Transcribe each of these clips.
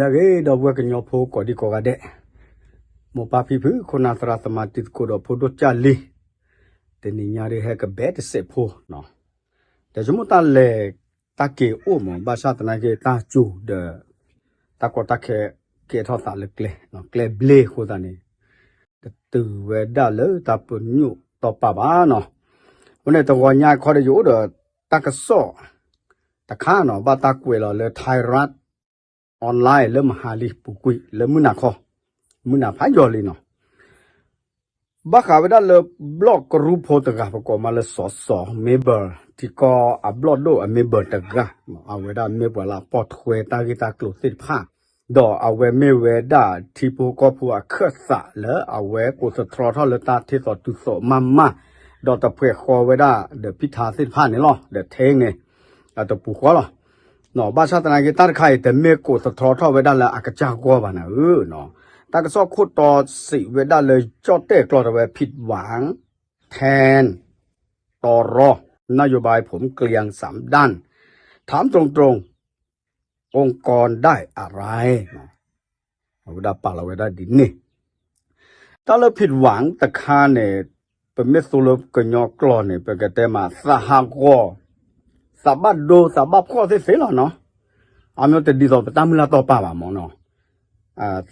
လၢအဂ့ၤ ဒီပုၢ်ဝဲၢ်ကညီဖိကိးဒံကိးဂၤဒဲး, မိၢ်ပၢ်ဖံဖု ခိၣ်နၢ်သရၣ်သမါတံၤသကိးဒီးဖိဒိၣ်ကၢ်လံၤ, တနံၤညါဒ်ဟဲကဘဲတစဲးဖိ, ဒီးဆိကမိၣ်တၢ်လဲၤတၢ်က့ၤအိၣ်မး ဘၣ်ဆၣ်သနာ်က့တၢ်စူၤဒီး တၢ်ကီတၢ်ခဲကဲထီၣ်သးလၢကျဲ, ကျဲဘျ့အဃိသတးန့ၣ် တတုၤဝဲဒၣ်လၢတၢ်ပညိၣ်တီၢ်ပာ်ဘၣ်နီၤ. အဃိန့ၣ် တဂီၤညါခီဒီးယအိၣ်ဒီးတၢ်ကစီၣ်တခါနီၤ ဘၣ်တၢ်ကွဲးလီၤလၢ Thai Rat Online လၢမဟါလံပူၤကွံာ် လၢမုၢ်နၤခီ, မုၢ်နၤဖးယိာ်လံနီၤ. ဘၣ်ဃးဝဲဒၣ်လၢဘျီၣ်ကရူၢ်ဖိတဂၤ ပကိးမးလၢစီၤစီၤ Mabel ထံကီၢ်အဘျီၣ်ဒိၣ်အ Mabel တဂၤ, အဝဲဒၣ်မ့ၢ်ပှၤလၢအပိာ်ထွဲတၢ်ဂ့ၢ်တၢ်ကျိၤသ့ၣ်တဖၣ်, ဒီးအဝဲမ့ၢ်ဝဲဒၣ်ထံဖိကီၢ်ဖိအခၢၣ်သးလၢအဝဲကိးသတြီထီၣ်လၢတၢ်ထ့သိးတုၤသိးမးမး, ဒီးတဖှဲးဃီဝဲဒၣ်ဒီးဖံထါသ့ၣ်တဖၣ်န့ၣ်လီၤ. ဒီးထဲန့ၣ် အတပူၤဃီလီၤ. ဘၣ်ဆၣ်သနာ်က့ တၢ်တခါအံၤ တမ့ၢ်ကိးသတြီထီၣ်ဝဲဒၣ်လၢအကစၢ်ဂီၢ်ဘၣ်န့ၣ်ဧၢနီၤ. ตากระซอก ခိၣ်တီစံးဝဲဒၣ်လၢ ကၠီၣ်တဲၣ်ကျီၢ်တဲဝဲ ผิดหวังแทน ตร นโยบายผมเกลี้ยงสามด้าน ถามตรงๆ องค์กรได้อะไร အဝဲဒၣ်ပာ်လီၤဝဲဒၣ်ဒ်န့ၣ် တၢ်လၢ ผิดหวัง တခါန့ၣ် ပမ့ၢ်သိလၢကညီကျိာ်န့ၣ် ပကတဲမး သးဟးဂီၤ, သးဘၣ်ဒိ သးဘၣ်ဖှီၣ်သ့ၣ်သ့ၣ်လီၤနီၤ. အမ့ၢ်တဒ်သိးပတၢ်မုၢ်လၢ်တီၢ်ပာ်ဘၣ်မးနီၤ.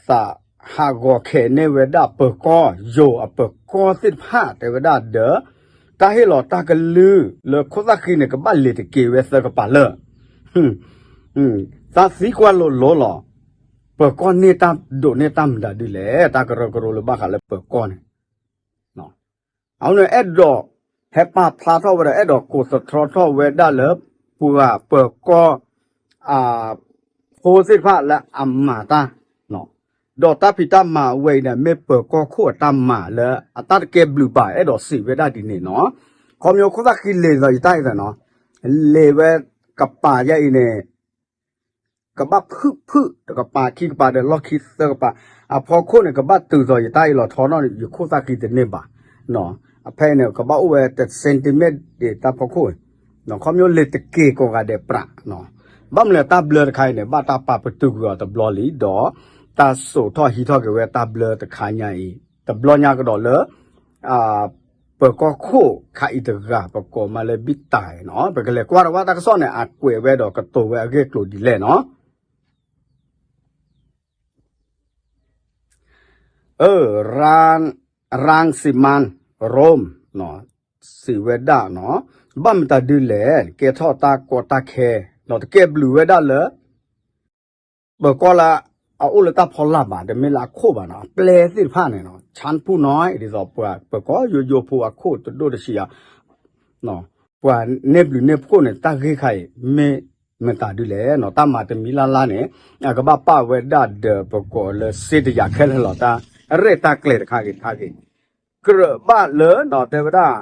သးဟးဂီၤခဲန့ၢ်ဝဲဒၣ်ပၢၤကီၢ် ယိၤအပၢၤကီၢ်သ့ၣ်တဖၣ်တဲဝဲဒၣ်ဒီး တၢ်ဟ့ၣ်လီၤတၢ်ကလုၢ်လၢခိၣ်သၣ်ဃံန့ၣ် ကဘၣ်လဲၤတက့ၤဝဲသၢကပၤလၢာ် သးသံကွၢ်လိၤလိၤလီၤ. ပၢၤကီၢ်န့ၢ်တၢ်ဒိးန့ၢ်တၢ်မတၤဒ်လဲၣ်, တၢ်ကရၢကရိလၢဘၣ်ဃးလၢပၢၤကီၢ်န့ၣ် အဝဲန့ၣ်အဲၣ်ဒိး ဟဲပာ်ဖျါထီၣ်ဝဲဒီး အဲၣ်ဒိးကိးသတြီထီၣ်ဝဲဒၣ်လၢ ပှၤပၢၤကီၢ် ဖိသ့ၣ်တဖၣ်လၢအမၤတၢ်, ဒီးတၢ်ဖံးတၢ်မၤဝဲအံၤန့ၣ် မ့ၢ်ပၢၤကီၢ်ခိၣ်အတၢ်မၤလၢအတၢ်တကဲဘျုးဘၣ် အဲၣ်ဒိးစံးဝဲဒၣ်ဒ်န့ၣ်နီၤ. ခီဖျိခိၣ်သၣ်ဃံလဲၤဒီးယတၢ်အံၤသနီၤ, လဲၤဝဲကပၤယါအံၤန့ၣ် ကဘၣ်ဖုၣ်ဖုၣ်တကပၤခံကပၤဒီးလီၢ်ခံသၢကပၤ, အဖီခိၣ်န့ၣ် ကဘၣ်တုၤသိးယတၢ်အံၤလီၤထီနီၤ ယခိၣ်သၣ်ဃံတန့ၢ်ဘၣ်. အဖဲအံၤန့ၣ် ကဘၣ်အိၣ်ဝဲတ centimeter ဒံးတၢ်ဖီခိၣ်, ခီဖျိလဲၤတက့ၤကိးဂၤဒဲးပြး, ဘၣ်မနုၤတၢ်ဘျၢတခါအံၤန့ၣ် ဘၣ်တၢ်ပာ်ပတုာ်ကွံာ်အီၤတဘျီလံဒီး တၢ်စိာ်ထီၣ်ဟံးထီၣ်က့ၤဝဲတၢ်ဘျၢတခါညါအံၤ တဘျီညါကဒီးလၢ ပၢၤကီၢ်ခိၣ်ခါအံၤတဂၤ ပကိးမးလၢဘံၣ်တၢ်နီၤ, ပကလဲၤကွၢ်ဒီးဝဲတၢ်ကစီၣ်န့ၣ် အကွဲးဝဲဒီးကတိၤဝဲအဂ့ၢ်အကျိၤဒ်လဲၣ်နီၤ. အၢ ရၣ်စံမၣ်ရိၣ် စံးဝဲဒၣ်နီၤ, ဘၣ်မတၤဒ်လဲၣ် ကဲထီၣ်တၢ်ကီတၢ်ခဲ ဒီးတကဲဘျုးဝဲဒၣ်လၢ ပၢၤကီၢ်လၢအအိၣ်လၢတၢ်ဖီလာ်ဘၣ် တမ့ၢ်လၢအခိၣ်ဘၣ်နီၤ, အပျဲၢ်သ့ၣ်တဖၣ်န့ၣ်နီၤ, ဆၣ်ဖူၣ်နီၤ ဒ်သိးပှၤပၢၤကီၢ်ယိယိဖိအခိၣ်တဒိၣ်တဆံးဧါ, ပှၤန့ၢ်ဘျုးန့ၢ်ဖှိၣ်န့ၣ် တၢ်ဂ့ၢ်ခါအံၤ မ့ၢ်မတၤဒ်လဲၣ်နီၤ, တၢ်မၤတမံၤလၢ်လၢ်န့ၣ် အကဘၣ်ပာ်ဝဲဒၣ်ဒီးပကိးလၢစ့တယၤခဲလၢာ်လီၤ, တၢ်ရဲၣ်တၢ်ကျဲၤတခါဂ့ၤတခါဂ့ၤ, ကြၢးဘၣ်လၢနီၤ တဲဝဲဒၣ်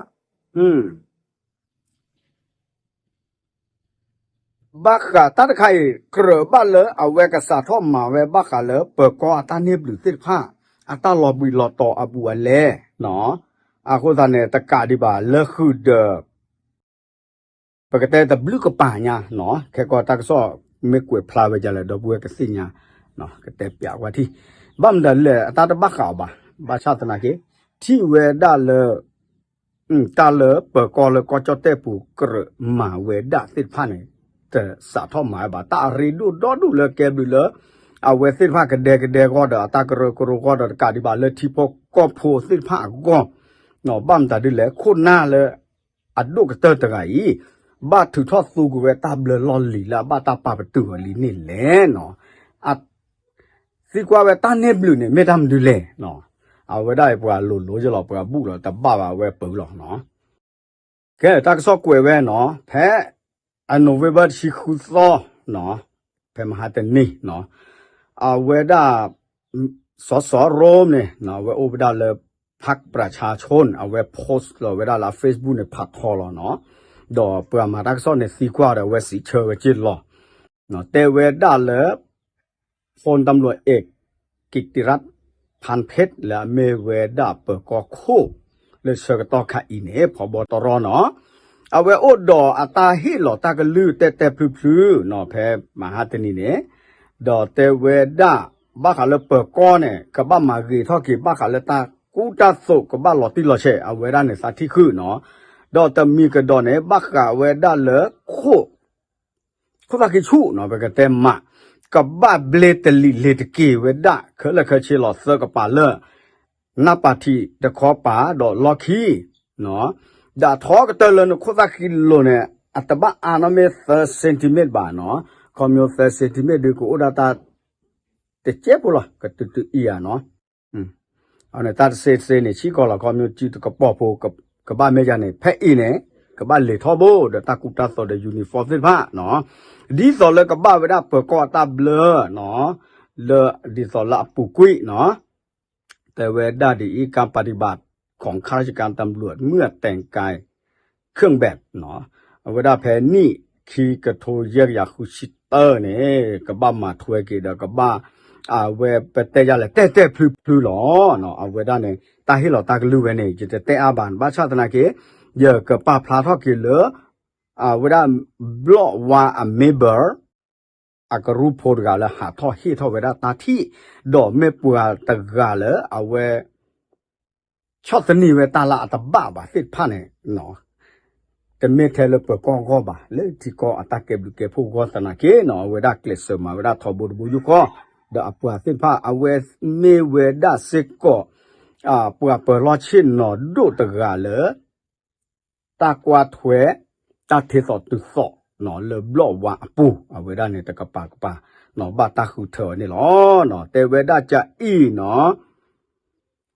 ဘၣ်ဃးတၢ်တခါအံၤ ကြၢးဘၣ်လၢအဝဲကစးထီၣ်မၤဝဲဘၣ်ဃးလၢပၢၤကီၢ်အတၢ်န့ၢ်ဘျုးသ့ၣ်တဖၣ် အတၢ်လီၤဘှံးလီၤတီၤအဘူးအလဲနီၤ, အဃိသတးန့ၣ် တကးဒံးဘၣ်လၢဃုာ်ဒီး ပကတဲတဘျုးကပၤညါနီၤ, ခဲကီတၢ်ကစီၣ်မ့ၢ်ကွဲးဖျါဝဲဒ်လဲၣ် ဒီပုၢ်ဝဲၢ်ကသ့ၣ်ညါ, ကတဲပျးဝဲထံၣ်, ဘၣ်မနုၤလဲၣ် အတၢ်တဘၣ်ဃးအီၤဘၣ်, ဘၣ်ဆၣ်သနာ်က့ ထံၣ်ဝဲဒၣ်လၢ တၢ်လၢပၢၤကီၢ်လၢကီၢ်ကၠီၣ်တဲၣ်ပူၤကြၢးမၤဝဲဒၣ်သ့ၣ်တဖၣ်န့ၣ် တစးထီၣ်မၤဝဲဘၣ်, တၢ်အရ့ဒိၣ်ဒီဒူၣ်လၢကဲဘျုးလၢ အဝဲသ့ၣ်တဖၣ်ကဒဲကဒဲဂီၢ်ဒီး အတၢ်ကရၢကရိဂီၢ်ဒီး တကးဒံးဘၣ်လၢထံဖိကီၢ်ဖိသ့ၣ်တဖၣ်အဂီၢ်, ဘၣ်မတၤဒ်လဲၣ် ခိၣ်နၢ်လၢအဒိၣ်ကတၢၢ်တဂၤအံၤ ဘၣ်ထုးထီၣ်သူကွံာ်ဝဲတၢ်ဘျၢလီၢ်လံၤလၢအဘၣ်တၢ်ပာ်ပတုာ်အီၤလံန့ၣ်လဲၣ်နီၤ, သံကွၢ်ဝဲတၢ်န့ၢ်ဘျုးန့ၣ် မ့ၢ်တၢ်မနုၤလဲၣ်, အဝဲဒၣ်အံၤပှၤလိၤလိၤယလီၤ ပှၤဘူၣ်လီၤ တဘၣ်ဘၣ်ဝဲပၢၤလီၤနီၤ, ကဲ တၢ်ကစီၣ်ကွဲးဝဲနီၤ ဖဲ November တဆံဃုသီနီၤ, ဖဲမဟါတနံၤနီၤ, အဝဲဒၣ် စီၤစီၤရိၣ်န့ၣ် အဝဲအိၣ်ဝဲဒၣ်လၢ พรรคประชาชน အဝဲ post လီၤဝဲဒၣ်လၢ Facebook န့ၣ် ဖးထီလီၤနီၤ, ဒီးပှၤမၤတၢ်ကစီၣ်န့ၣ်သံကွၢ်ဒီး အဝဲစံးဆၢဝဲက့ၢ်လီၤ, တဲဝဲဒၣ်လၢ พลตำรวจเอก กิตติรัตน์ พานเพชร လၢအမ့ၢ်ဝဲဒၣ်ပၢၤကီၢ်ခိၣ် လၢဆၢကတီၢ်ခါအံၤန့ၣ် ဖီဘီတရီနီၤ, အဝဲအိၣ်ဒီးအတၢ်ဟ့ၣ်လီၤတၢ်ကလုၢ်တဲတဲဖျုဖျုနီၤ, ဖဲမဟါတနံၤန့ၣ် ဒီးတဲဝဲဒၣ် ဘၣ်ဃးလၢပၢၤကီၢ်န့ၣ် ကဘၣ်မၤဂ့ၤထီၣ်က့ၤ ဘၣ်ဃးလၢတၢ်ကူတၢ်သိး ကဘၣ်လီၤတံၢ်လီၤဆဲး အဝဲဒၣ်န့ၣ်သးထံၣ်ဃုာ်နီၤ. ဒီးတမံၤကဒီးန့ၣ် ဘၣ်ဃးဝဲဒၣ်လၢခိၣ် ခိၣ်သၣ်ခံဆူၣ်နီၤ ပကတဲမး ကဘၣ်ဘျ့တလံာ်လ့ၤတက့ၤဝဲဒၣ် ခဲလၢာ်ခဲဆ့လီၤ သၢကပၤလၢ နၢ်ပၤထံးတခီပၤ ဒီးလီၢ်ခံ ဒီးထီကတၢၢ်လၢနခိၣ်သၣ်ခံလိၤန့ၣ် အတဘၣ်အါနီၣ်မ့ၢ်သၢ centimeter ဘၣ်နီၤ. ခီမ့ၢ်သၢ centimeter ဒုးကအိၣ်ဒၣ်တၢ် တကဲဖိလီၤ ကတုၤတုၤအံၤဧါနီၤ. အန့ၣ်တၢ်တစ့တစ့န့ၣ် ဆံးကီးလီၤ ခီမ့ၢ်စုတကပီၤဖိ ကဘၣ်မ့ၢ်ယၤန့ၣ် ဖဲအံၤန့ၣ် ကဘၣ်လ့ၤထီဘိ ဒီးတၢ်ကူတၢ်သိးဒီး uniform သ့ၣ်တဖၣ်နီၤ. ဒ်သိးလၢကဘၣ်ဝဲဒၣ်ပၢၤကီၢ်အတၢ်ဘျၢနီၤ လၢဒ်သိးလၢအပူၤကွံာ်နီၤ တဲဝဲဒၣ်ဒ်အံၤ การปฏิบัติของข้าราชการตำรวจเมื่อแต่งกายเครื่องแบบနီၤ အဝဲဒၣ်ဖဲနံၣ်ခံကထိယဲၢ်ကယၤဃုဆံတၢန့ၣ် ကဘၣ်မၤထွဲက့ၤဒီးကဘၣ် အဝဲပတဲယၤလဲၣ် တဲာ်တဲာ်ဖျုဖျုလီၤ. အဝဲဒၣ်န့ၣ် တၢ်ဟ့ၣ်လီၤတၢ်ကလုၢ်ဝဲန့ၣ် ယတတဲအါဘၣ် ဘၣ်ဆၣ်သနာ်က့ ယကပာ်ဖျါထီၣ်က့ၤလၢ အဝဲဒၣ် ဘျီၣ်ဝါအ member အကရူၢ်ဖိတဂၤလၢဟးထီၣ်ဟ့ၣ်ထီၣ်ဝဲဒၣ်တၢ်ထံၣ် ဒီးမ့ၢ်ပှၤတဂၤလၢအဝဲ ဆီၣ်သနံးဝဲတၢ်လၢအတဘၣ်ဘၣ်သ့ၣ်တဖၣ်န့ၣ် တမ့ၢ်ထဲလၢပၢၤကီၢ်အဂီၢ်ဘၣ် လၢထံကီၢ်အတၢ်ကဲဘျုးကဲဖှိၣ်အဂီၢ်သနာ်က့နီၤ အဝဲဒၣ်ကျဲးစၢးမၤဝဲဒၣ်ထီဘိတဘိယူၢ်ဃီ ဒီးအပှၤသ့ၣ်တဖၣ် အဝဲမ့ၢ်ဝဲဒၣ်စ့ၢ်ကီး ပှၤပၢၤလီၢ်ဆ့ၣ်နီၤဒိၣ်တဂၤလၢ တၢ်ကွၢ်ထွဲ တၢ်ထဲသိးတုၤသိး လၢဘျီၣ်ဝါအပူၤ အဝဲဒၣ်န့ၣ်တကပၤကပၤ ဘၣ်တၢ်ဃုထၢအီၤန့ၣ်လီၤ. တဲဝဲဒၣ်ကအံၤနီၤ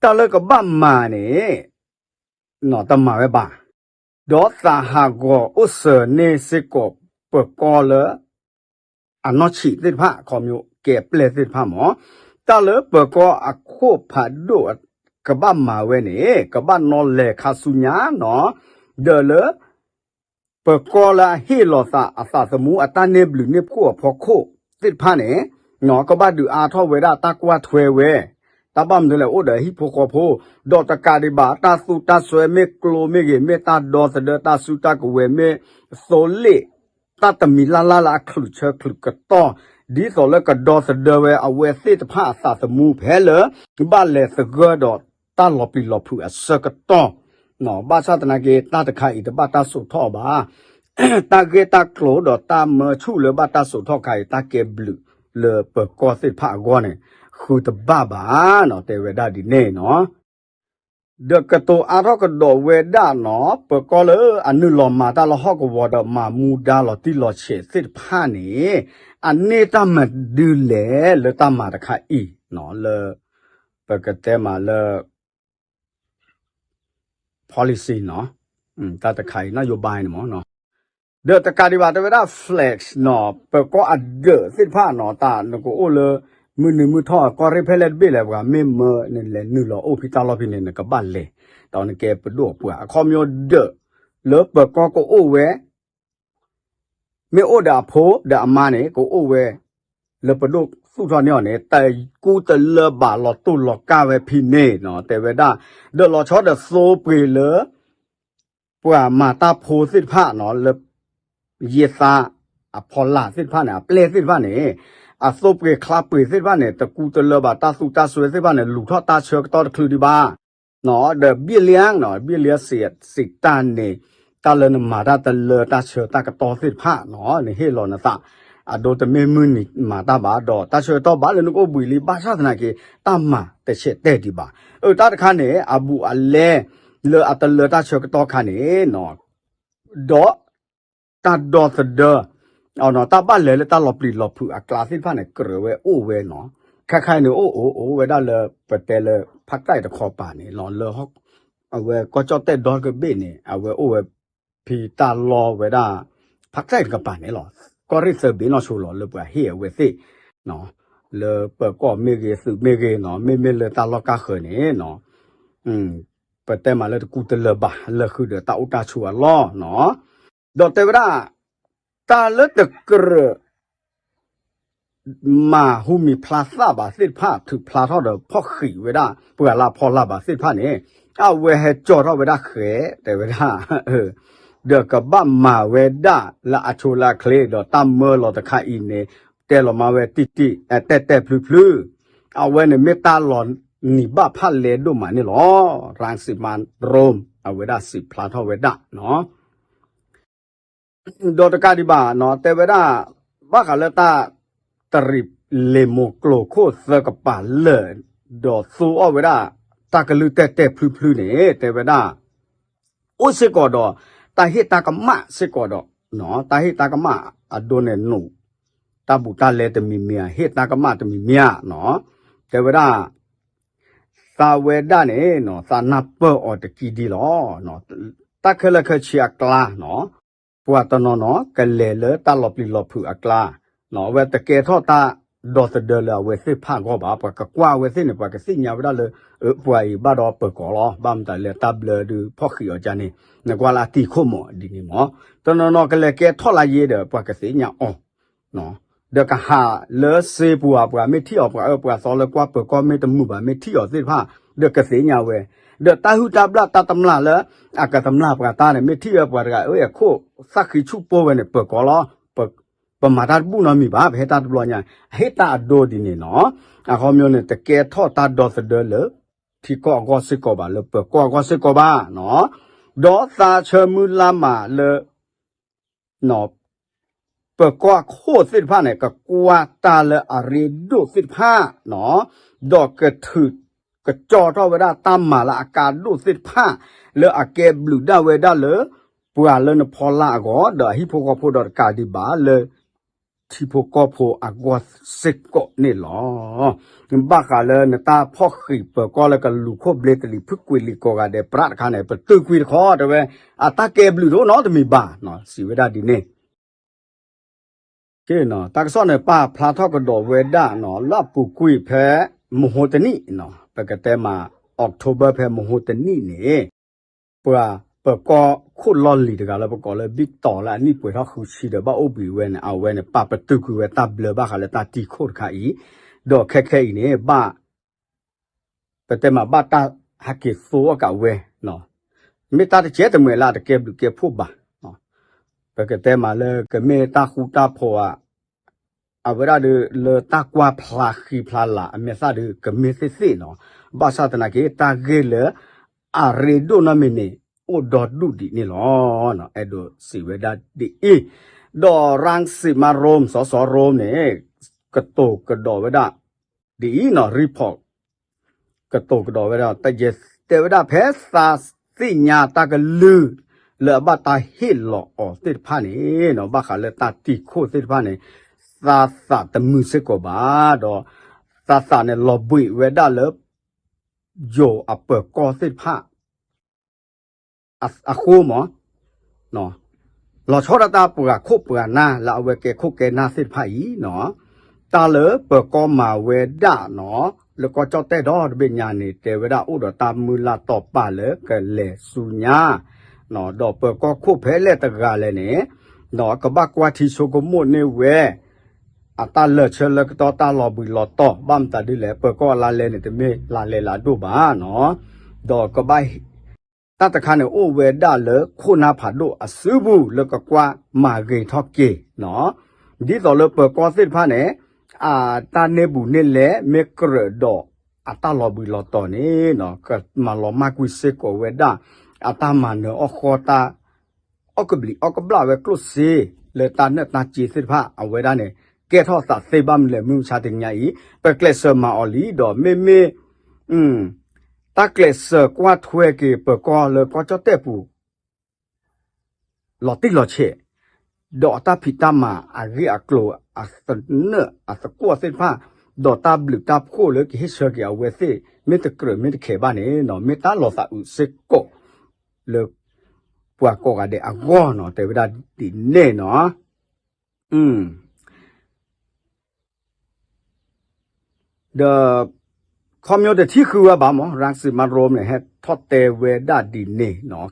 တၢ်လၢကဘၣ်မၤန့ၣ် တမၤဝဲဘၣ် ဒီးသးဟးဂီၤအိၣ်စၢၤန့ၢ်စ့ၢ်ကီးပၢၤကီၢ်လၢ အနီၢ်ဆံးသ့ၣ်တဖၣ် ခီမ့ၢ်ကဲပျဲၢ်သ့ၣ်တဖၣ်မး တၢ်လၢပၢၤကီၢ်အခိၣ်ဖးဒိၣ် ကဘၣ်မၤဝဲန့ၣ် ကဘၣ်နီၣ်လဲၤခါဆူညါနီၤ ဒီးလၢ ပၢၤကီၢ်လၢအဟ့ၣ်လီၤသးအသးသမူအတၢ်န့ၢ်ဘျုးန့ၢ်ဖှိၣ်အဖီခိၣ်သ့ၣ်တဖၣ်န့ၣ် ကဘၣ်ဒုးအါထီၣ်ဝဲဒၣ်တၢ်ကွၢ်ထွဲဝဲ တၢ်ဘၣ်မနုၤလဲၣ်အိၣ်ဒီးဟံၣ်ဖိဃီဖိ ဒီးတကးဒံးဘၣ် တၢ်သူတၢ်စွဲမ့ၢ်ကျိမ့ၢ်ဂ့ၤ မ့ၢ်တၢ်ဒီသဒၢတၢ်စုတၢ်ကဝဲၤ မ့ၢ်သိလ့ၣ် တၢ်တမံၤလၢ်လၢ်လၢအချုးဆၢချုးကတီၢ် ဒ်သိးလၢကဒီသဒၢဝဲအဝဲသ့ၣ်တဖၣ်အသးသမူဖဲလၢ ဘၣ်လဲၤသဂၢၢ်ဒီးတၢ်လီၤပျံၤလီၤဖုးအဆၢကတီၢ် ဘၣ်ဆၣ်သနာ်က့ တၢ်တခါအံၤတဘၣ်တၢ်စိာ်ထီၣ်ဘၣ် တၢ်ဂ့ၢ်တၢ်ကျိၤဒီးတၢ်မၢဆူၣ်လၢဘၣ်တၢ်စိာ်ထီၣ်ခါအံၤ တၢ်ကဲဘျုးလၢပၢၤကီၢ်သ့ၣ်တဖၣ်အဂီၢ်န့ၣ် ဃုတဘၣ်ဘၣ်နီၤ တဲဝဲဒၣ်ဒ်န့ၣ်နီၤ ဒီးကတိၤအါထီၣ်ကဒီးဝဲဒၣ်နီၤ ပၢၤကီၢ်လၢအနုာ်လီၤမၤတၢ်လၢဟီၣ်ကဝီၤဒီးမၤမူဒါလီၤတံၢ်လီၤဆဲးသ့ၣ်တဖၣ်န့ၣ် အန့ၢ်တၢ်မၤဒုးလဲၣ်လၢတၢ်မၤတခါအံၤနီၤ လၢ ပကတဲမးလၢ policy နီၤ တၢ်တခါအံၤ နၣ်ယိၤဘါန့ၣ်မးနီၤ ဒီးတကးဒံးဘၣ်တဲဝဲဒၣ် flag နီၤ ပၢၤကီၢ်အဒၢးသ့ၣ်တဖၣ်နီၤ တၢ်နကအိၣ်လၢ မုၢ်နုာ်မုၢ်ထီၣ် ကီၢ်ရ့ၣ်ဖဲလဲၣ်တဘ့ၣ်လဲၣ် ပှၤမ့ၢ်မၢနလဲၤနုာ်လီၤအိၣ်ဖံတၢ်လီၢ်ဖံန့ၣ် နကဘၣ်လဲၤ ဒီးနကဲပဒိၣ်အပှၤ အခီပညီဒၢး လၢပၢၤကီၢ်ကအိၣ်ဝဲ မ့ၢ်အိၣ်ဒီးအဖိဒီးအမါန့ၣ် ကအိၣ်ဝဲ လၢပဒိၣ်သူၣ်ထီၣ်န့ၢ်အီၤန့ၣ် တကူတလၢဘၣ်လီၤတိၢ်လီၤကါဝဲဖဲန့ၣ်နီၤ တဲဝဲဒၣ် ဒီးလီၤဆီဒီးသိပှ့ၤလၢ ပှၤမၤတၢ်ဖိသ့ၣ်တဖၣ်နီၤ လၢ ယဲၢ်သါ အဖီလာ်သ့ၣ်တဖၣ်န့ၣ် အပျဲၢ်သ့ၣ်တဖၣ်န့ၣ် အသိပှ့ၤချါပှ့ၤသ့ၣ်တဖၣ်န့ၣ် တကူတလၢဘၣ်တၢ်သူတၢ်စွဲသ့ၣ်တဖၣ်န့ၣ် လူၤထီၣ်တၢ်ဆၢကတီၢ်တချုးဒံးဘၣ် ဒီးဘၣ်လၢ ဘၣ်လၢစံးတၢ်န့ၣ် တၢ်လၢနမၤတၢ်တလၢတၢ်ဆၢတၢ်ကတီၢ်သ့ၣ်တဖၣ်နီၤ နဟ့ၣ်လီၤနသး အဒိတမ့ၢ်မုၢ်နံၤမၤတၢ်ဘၣ် ဒီးတၢ်ဆၢကတီၢ်ဘၣ်လၢနကအိၣ်ဘှံးလံ ဘၣ်ဆၣ်သနာ်က့ တၢ်မၤတဆဲးတဲာ်ဒံးဘၣ် အတၢ်တခါန့ၣ် အဘူးအလဲ လၢအတလၢတၢ်ဆၢကတီၢ်ခါန့ၣ်နီၤ ဒီး တၢ်ဒီသဒၢ တၢ်ဘၣ်လဲၤလၢတၢ်လီၤပျံၤလီၤဖုးအကျါသ့ၣ်တဖၣ်န့ၣ် ကြၢးဝဲအိၣ်ဝဲနီၤ ခဲခါအံၤန့ၣ် အိၣ်အိၣ်အိၣ်ဝဲဒၣ်လၢ ပတဲလၢ ဖးကၠဲၣ်တခီပၤန့ၣ်လီၤ လၢ အဝဲကီၢ်ကၠီၣ်တဲၣ်ဒီတဘ့ၣ်န့ၣ် အဝဲအိၣ်ဝဲ ဖံတၢ်လီၢ်ဝဲဒၣ် ဖးကၠဲၣ်တကပၤန့ၣ်လီၤ ကီၢ်ရ့ၣ်သၢဘ့ၣ်နီၢ်ဆိလီၤ လၢပှၤဟ့ၣ်အဝဲသ့ၣ် လၢပၢၤကီၢ်မ့ၢ်ဂ့ၤ သုးမ့ၢ်ဂ့ၤနီၤ မ့မ့ၢ်လၢတၢ်လီၢ်ကါဃၢၤန့ၣ်နီၤ ပတဲမးလၢတကူတလၢဘၣ် လၢဃုာ်ဒီးတၢ်အိၣ်တၢ်ဆိးအလီၢ်နီၤ ဒီးတဲဝဲဒၣ် တၢ်လၢတကြၢး မၤဟူမံၤဖျါသၣ်ဘၣ်သ့ၣ်တဖၣ် ထုးဖျါထီၣ်ဒီးဖီၣ်ဃံးဝဲဒၣ် ပှၤလၢအဖီလာ်ဘၣ်သ့ၣ်တဖၣ်န့ၣ် အဝဲဟဲကၠီထီၣ်ဝဲဒၣ်ဃဲ တဲဝဲဒၣ် ဒီးကဘၣ်မၤဝဲဒၣ်လၢအဆိလၢအချ့ ဒီးတၢ်မၢလီၤတခါအံၤန့ၣ် တဲလီၤမၤဝဲတံၢ်တံၢ် တဲာ်တဲာ်ဖျုဖျု, အဝဲန့ၣ်မ့ၢ်တၢ်လီၤနံၤဘၣ်ဖၣ်လဲဒိၣ်မးန့ၣ်လီၤ. ရၣ်စံးမါရိ အဝဲဒၣ်စံးဖျါထီၣ်ဝဲဒၣ်နီၤ ဒီးတကးဒံးဘၣ်နီၤ တဲဝဲဒၣ် ဘၣ်ဃးလၢတၢ်တရံးလ့ၣ်မိၤကျိၤခိၣ်သၢကပၤလၢာ် ဒီးသူအီၣ်ဝဲဒၣ် တၢ်ကလုၢ်တဲာ်တဲာ်ဖျုဖျုန့ၣ် တဲဝဲဒၣ် အိၣ်စ့ၢ်ကီးဒီး တၢ်ဟ့ၣ်တၢ်ကမၣ်စ့ၢ်ကီးဒီး တၢ်ဟ့ၣ်တၢ်ကမၣ်အဒိန့ၣ်နူး တၢ်ဘူးတၢ်လဲတမံၤမံၤဧါ ဟ့ၣ်တၢ်ကမၣ်တမံၤမံၤဧါနီၤ တဲဝဲဒၣ် သးဝဲဒၣ်န့ၣ်နီၤ သးနၢ်ပၢၢ်အီၤတကံဒံလီၤ. တၢ်ခဲလၢာ်ခဲဆ့အကျါနီၤ ပှၤတနီၤနီၤ ကလဲၤလၢတၢ်လီၤပျံၤလီၤဖုးအကျါ, အဝဲတကဲထီၣ်တၢ်ဒီသဒၢလၢအဝဲသ့ၣ်တဖၣ်အဂီၢ်ဘၣ်. ပှၤကကွၢ်အဝဲသ့ၣ်န့ၣ် ပှၤကသ့ၣ်ညါဝဲဒၣ်လၢ ပှၤအံၤဘၣ်ဒီးပၢၤကီၢ်လီၤ. ဘၣ်မတၤလဲၣ် တၢ်ဘျၢဒုးဖီၣ်ဃံးအီၤကန့ၣ် နကွၢ်လၢအတံၤခိၣ်မးဒ်န့ၣ်မး, တနီၤနီၤကလဲၤကဲထီၣ်လၢယ့ဒီး ပှၤကသ့ၣ်ညါအီၤ ဒီးကဟးလၢစ့ပူၤဧါ ပှၤမ့ၢ်ထံၣ်အီၤ ပှၤအၢပှၤသီလၢကွၢ်ပၢၤကီၢ်မ့ၢ်တမုာ်ဘၣ် မ့ၢ်ထံၣ်အီၤသ့ၣ်တဖၣ် ဒီးကသ့ၣ်ညါဝဲ, ဒီးတၢ်ဟုၣ်တၢ်ဘျၣ်တၢ်တမျၢ်လၢ အကတမျၢ်ပှၤတၢ်န့ၣ် မ့ၢ်ထံၣ်ဝဲပှၤတဂၤအခိၣ်သၣ်ဃံဆူၣ်ပိၢ်ဝဲန့ၣ် ပၢၤကီၢ်လီၤ. ပမၤတၢ်တဘူၣ်နီတမံၤဘၣ် ပဟဲတၢ်တဘျီညါ အဟ့ၣ်တၢ်အဒိဒ်န့ၣ်နီၤ. အခီပညီန့ၣ် တကဲထီၣ်တၢ်ဒီသဒၢလၢ ထံကီၢ်အဂီၢ်စ့ၢ်ကီးဘၣ် လၢပၢၤကီၢ်အဂီၢ်စ့ၢ်ကီးဘၣ်နီၤ. ဒီးသးဆၢမုၢ်လၢ်မးလၢ ပၢၤကီၢ်ခိၣ်သ့ၣ်တဖၣ်န့ၣ် ကကွၢ်တၢ်လၢအရ့ဒိၣ်သ့ၣ်တဖၣ်နီၤ, ဒီးကထုးကကၠီထီၣ်ဝဲဒၣ်တၢ်မၤလၢအကါဒိၣ်သ့ၣ်တဖၣ် လၢအကဲဘျုးဒၣ်ဝဲဒၣ်လၢ ပှၤလၢနဖီလာ်အဂီၢ် ဒီးအဟံၣ်ဖိဃီဖိဒီးတကးဒံးဘၣ်လၢ ထံဖိကီၢ်ဖိအဂီၢ်စ့ၢ်ကီးန့ၣ်လီၤ. ဘၣ်ဃးလၢနတၢ်ဖီၣ်ဃံးပၢၤကီၢ်လၢကလူၤခိၣ်ဘျ့တလံၤဖုကွံာ်လံာ်ကိးဂၤဒဲးပြးတခါန့ၣ် ပတုာ်ကွံာ်တခီတဲဝဲ အတၢ်ကဲဘျုးတအိၣ်နီတမံၤဘၣ်နီၤ စံးဝဲဒၣ်ဒ်န့ၣ် တၢ်ကစီၣ်န့ၣ် ပာ်ဖျါထီၣ်ကဒီးဝဲဒၣ်နီၤ လၢအပူၤကွံာ်ဖဲမဟိတနံၣ်နီၤ ပကတဲမး October ဖဲမဟိတနံၣ်န့ၣ် ပှၤပၢၤကီၢ်ခိၣ်လီၢ်လံၤတဂၤလၢပကိးလၢ Victor လၢအနံၣ်ပှဲၤထီၣ်ဃုဆံဒီး ဘၣ်အိၣ်ဘှံးဝဲန့ၣ် အဝဲန့ၣ် ပာ်ပတုာ်ကွံာ်ဝဲတၢ်ဘျၢဘၣ်ဃးလၢတၢ်တံၤခိၣ်တခါအံၤ, ဒီးခဲခဲအံၤန့ၣ် ဘၣ် ပတဲမးဘၣ်တၢ်ဟဲက့ၤသိအီၣ်ကးဝဲ, မ့ၢ်တၢ်တကဲတမှဲၤလၢအတကဲဘျုးကဲဖှိၣ်ဘၣ်. ပကတဲမးလၢကမ့ၢ်တၢ်ဃူတၢ်ဖိးဧါ, အဝဲဒၣ်ဒီးလၢတၢ်ကွၢ်ဖျါဃံဖျါလၤအမဲာ်သၣ်ဒီးကမ့ၢ်သ့ၣ်သ့ၣ်နီၤ, ဘၣ်ဆၣ်သနာ်က့ တၢ်ဂ့ၢ်လၢအရ့ဒိၣ်နီတမံၤန့ၣ် အိၣ်ဒီဒူၣ်ဒံးန့ၣ်လီၤ. အဲၣ်ဒိးစံးဝဲဒၣ်ဒ်အံၤ, ဒီးရၣ်စံးမါရိၣ် စီၤစီၤရိၣ်န့ၣ် ကတိၤကဒီးဝဲဒၣ် ဒ်အံၤနီၤ report ကတိၤကဒီးဝဲဒၣ် တယဲၢ်တဲဝဲဒၣ်ဖဲသးသ့ၣ်ညါတၢ်ကလုၢ် လၢအဘၣ်တၢ်ဟ့ၣ်လီၤအီၤသ့ၣ်တဖၣ်န့ၣ်နီၤ ဘၣ်ဃးလၢတၢ်တံၤခိၣ်သ့ၣ်တဖၣ်န့ၣ် သးသးတမုာ်စ့ၢ်ကီးဘၣ်ဒီး သးသးန့ၣ်လီၤဘှံးဝဲဒၣ်လၢ ယိၤအပၢၤကီၢ်သ့ၣ်တဖၣ် အဃိမး လီၤဆီဒၣ်တၢ်ပှၤခိၣ်ပှၤနၢ်လၢအဝဲကဲခိၣ်ကဲနၢ်သ့ၣ်တဖၣ်အံၤနီၤ, တၢ်လၢပၢၤကီၢ်မၤဝဲဒၣ်နီၤ လၢကီၢ်ကၠီၣ်တဲၣ်ဒီတဘ့ၣ်ညါန့ၣ် တဲဝဲဒၣ်အိၣ်ဒီးတၢ်မုၢ်လၢ်တီာ်ပာ်လၢကလဲၤဆူညါ, ဒီးပၢၤကီၢ်ခိၣ်ဖဲလဲၣ်တဂၤလဲၣ်န့ၣ် ကဘၣ်ကွၢ်ထံဆိကမိၣ်န့ၢ်ဝဲ အတၢ်လၢာ်ဆၢလၢကတီၢ်တၢ်လီၤဘှံးလီၤတီၤ ဘၣ်မတၤဒ်လဲၣ် ပၢၤကီၢ်အလါလဲန့ၣ် တမ့ၢ်လါလဲလါဒိၣ်ဘၣ်နီၤ, ဒီးကဘၣ် တၢ်တခါန့ၣ် အိၣ်ဝဲဒၣ်လၢခိၣ်နၢ်ဖးဒိၣ်အစုပူၤလၢကကွၢ်မၤဂ့ၤထီၣ်က့ၤနီၤ, ဒ်သိးလၢပၢၤကီၢ်သ့ၣ်တဖၣ်န့ၣ် အတၢ်န့ၢ်ဘူးန့ၢ်လဲမ့ၢ်ကြၢးဒီးအတၢ်လီၤဘှံးလီၤတီၤန့ၣ်နီၤ ကမၤလီၤမၢ်ကွံာ်စ့ၢ်ကီးဝဲဒၣ် အတၢ်မၤနၢၤအီၣ်ဃီတၢ် အီၣ်ကဘျံးအီၣ်ကဘျၣ်ဝဲကျိၣ်စ့ လၢတၢ်နၢၣ်တၢ်စ့သ့ၣ်တဖၣ် အဝဲဒၣ်န့ၣ် ကဲထီၣ်သးသ့ဘၣ်မနုၤလဲၣ် မုၢ်မဆါတနံၤညါအံၤ ပကျဲးစၢးမၤအီၤလံ ဒီးမ့မ့ၢ် တၢ်ကျဲးစၢးကွၢ်ထွဲက့ၤပၢၤကီၢ်လၢကီၢ်ကၠီၣ်တဲၣ်ပူၤ လီၤတံၢ်လီၤဆဲး, ဒီးအတၢ်ဖံးတၢ်မၤအဂ့ၢ်အကျိၤ အသနၢၣ်အသကွီၢ်သ့ၣ်တဖၣ်, ဒီးတၢ်ဘျုးတၢ်ဖှိၣ်လၢကဟ့ၣ်ဆၢက့ၤအဝဲသ့ၣ် မ့ၢ်တကြၢးမ့ၢ်တခဲးဘၣ်န့ၣ်နီၤ မ့ၢ်တၢ်လီၤသးအုးစ့ၢ်ကီး လၢပှၤကိးဂၤဒဲးအဂီၢ်နီၤ တဲဝဲဒၣ်ဒ်န့ၣ်နီၤ. ဒီး ခီဖျိတထံၣ်ဃုဝဲဘၣ်မး ရၣ်စံးမါရိၣ်န့ၣ် ဟဲထီၣ်တဲဝဲဒၣ်ဒ်န့ၣ်နီၤ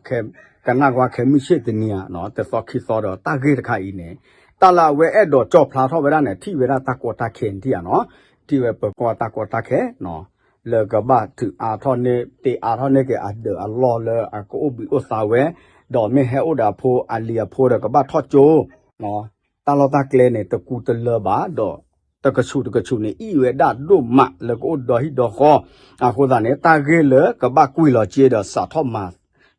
ကနၣ်ကွၢ်ခဲမုၢ်ဆ့ၣ်တနံၤဧါနီၤ တသီခံသီဒီးတၢ်ဂ့ၢ်တခါအံၤန့ၣ် တၢ်လၢအဝဲအဲၣ်ဒိးကၠီၣ်ဖျါထီၣ်ဝဲဒၣ်န့ၣ် ထံၣ်ဝဲဒၣ်တၢ်ကီတၢ်ခဲန့ၣ်ဧါနီၤ ထံၣ်ဝဲပၢၤကီၢ်တၢ်ကီတၢ်ခဲနီၤ လၢကဘၣ်ထုးအါထီၣ်န့ၢ် တ့အါထီၣ်န့ၢ်က့ၤအဒၢးအလီၢ်လၢအကအိၣ်ဘှံးအိၣ်သါဝဲ ဒီးမ့ၢ်ဟဲအိၣ်ဒီးအဖိအလံၤအဖိဒီးကဘၣ်ထီၣ်ကၠိ တၢ်လီၢ်တၢ်ကျဲန့ၣ် တကူတလၢဘၣ်ဒီး တကဆူၣ်တကဆူၣ်န့ၣ် အံၣ်ဝဲဒၣ်ဒိၣ်မးလၢကအိၣ်ဒီဟံၣ်ဒီဃီ, အဃိသတးန့ၣ် တၢ်ဂ့ၢ်လၢကဘၣ်ကွံာ်လီၤစ့ဒီးစးထီၣ်မၤ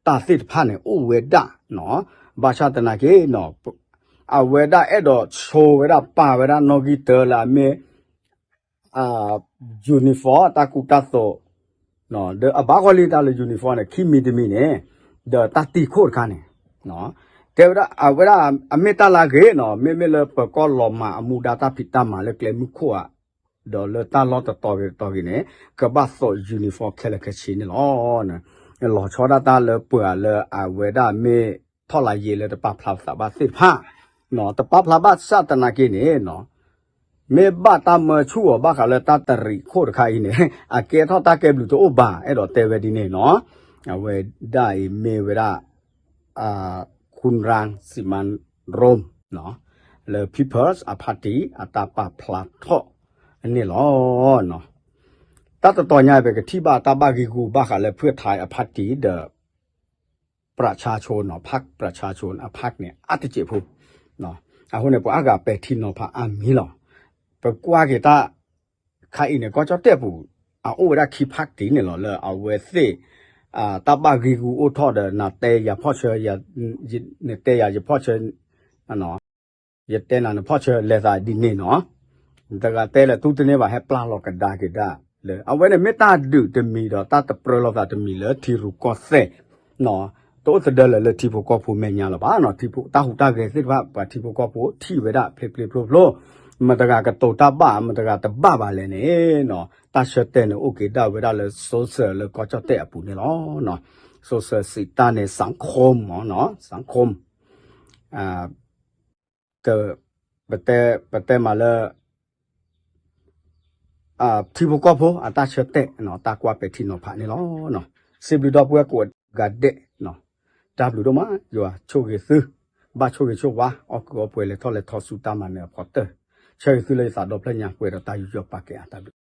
တၢ်သ့ၣ်တဖၣ်န့ၣ် အိၣ်ဝဲဒၣ်နီၤ. ဘၣ်ဆၣ်သနာ်က့နီၤ အဝဲဒၣ်အဲၣ်ဒိးဆိဝဲဒၣ်ပာ်ဝဲဒၣ်နီၣ်ဂံၢ်တၢလၢအမ့ၢ် uniform တၢ်ကူတၢ်သိး ဒီးအဘၣ်ဂီၢ်လံတၢ်လၢ uniform န့ၣ် ခံမံၤတမံၤန့ၣ် ဒီးတၢ်တံာ်ခိၣ်တခါန့ၣ် တဲဝဲဒၣ် အဝဲဒၣ်အမ့ၢ်တၢ်လၢအဂ့ၤနီၤ, မ့မ့ၢ်လၢပကီၢ်လီၤမၤအမူဒါတၢ်ဖံးတၢ်မၤလၢကျဲမုၢ်ခိၣ်ဧါ, ဒီးလၢတၢ်လီၢ်တတီၤဂ့ၤတတီၤဂ့ၤန့ၣ် ကဘၣ်သိး uniform ခဲလၢာ်ခဲဆ့န့ၣ်လီၤ. လီၤဆီဒၣ်တၢ်လၢပှၤလၢအဝဲဒၣ်မ့ၢ်ထီၣ်လၢယ့လၢတပာ်ဖျါပသးဘၣ်သ့ၣ်တဖၣ်, တပာ်ဖျါဘၣ်ဆၣ်သနာ်က့န့ၣ် မ့ၢ်ဘၣ်တၢ်မၢဆူၣ်အီၤဘၣ်ဃးလၢတၢ်တရံးခိၣ်တခါအံၤန့ၣ် အကဲထီၣ်တၢ်ကဲဘျုးတအိၣ်ဘၣ် အဲၣ်ဒိးတဲဝဲဒ်န့ၣ်နီၤ. အဝဲဒၣ်အံၤမ့ၢ်ဝဲဒၣ် Khun Rang Siman Rome လၢ People's Party အတၢ်ပာ်ဖျါထီၣ်န့ၣ်လီၤ. တၢ်တတီၤညါ ပကထံၣ်ဘၣ်တၢ်ဘၣ်ဂံၢ်ဂူာ်ဘၣ်ဃးလၢ ဖုၣ်ထါ အ party ဒီး ပြၢးဆါဆိနီၤ, ဖး ပြၢးဆါဆိ အ ဖးန့ၣ် အါတစဲးဖိ, အဃိန့ၣ် ပှၤအါဂၤပဲာ်ထံနီၤဖးအါမံၤလီၤ. ပကွၢ်က့ၤတၢ်ခါအံၤန့ၣ် ကီၢ်ကၠီၣ်တဲၣ်ပူၤ အအိၣ်ဝဲဒၣ်ခံ party န့ၣ်လီၤ လၢအဝဲသ့ၣ် တၢ်ဘၣ်ဂံၢ်ဂူာ်အိၣ်ထီၣ်ဒီး နတဲယၤဖီၣ်ဆၢ, နတဲယၤယဖီၣ်ဆၢ ယတဲနၤနဖီၣ်ဆၢ လဲၤသးဒ်န့ၣ်နီၤ. တဂၤတဲလၢ တူၢ်တန့ၢ်ဘၣ် ဟဲပျၢ်လီၤကဒါက့ၤဒၣ်လၢ အဝဲန့ၣ်မ့ၢ်တၢ်ဒုးတမံၤဒီး တၢ်တပြၢလိာ်သးတမံၤလၢထံရူၢ်ကီၢ်သဲး, တအိၣ်သဒၢလၢာ်လၢထံဖိကီၢ်ဖိမဲာ်ညါလၢၤဘၣ်နီၤ. ထံဖိတၢ်ဟူးတၢ်ဂဲၤသ့ၣ်တဖၣ် ပှၤထံဖိကီၢ်ဖိထံၣ်ဝဲဒၣ်ဖျိဖျိဖျိဖျိ, မတၤတဂၤကတိၤတၢ်ဘၣ် မတၤတဂၤတဘၣ်ဘၣ်လဲၣ်န့ၣ်နီၤ. တၢ်ဆၢတဲာ်န့ၣ် အိၣ်က့ၤဒၣ်ဝဲဒၣ်လၢ social လၢကီၢ်ကၠီၣ်တဲၣ်အပူၤန့ၣ်လီၤ. social စံးတၢ်န့ၣ် စၣ်ခိၣ်မၢ်နီၤ, စၣ်ခိၣ် က ပတဲ ပတဲမးလၢ ထံဖိကီၢ်ဖိအတၢ်ဆၢတဲာ် တၢ်ကွၢ်ပဲာ်ထံနီၤဖးန့ၣ်လီၤ. စံးဘျုးဒီပုၢ်ဝဲၢ်ကိးဂၤဒဲး, တၢ်ဘျုးဒိၣ်မး ယွၤဆိၣ်ဂ့ၤသု, ဘၣ်ဆိၣ်ဂ့ၤဆိၣ်ဝါ အီၣ်ကုးအီပှဲၤ လဲၤထီၣ်လဲၤထီဆူတၢ်မၤနၢၤအဖီတၢၢ်, ဆၢဂ့ၤသုလၢယသးဒီဖျၢၣ်ညါ ပှဲၤဒီးတၢ်ယူးယီၣ်ပာ်ကဲအတၢ်ဘျုး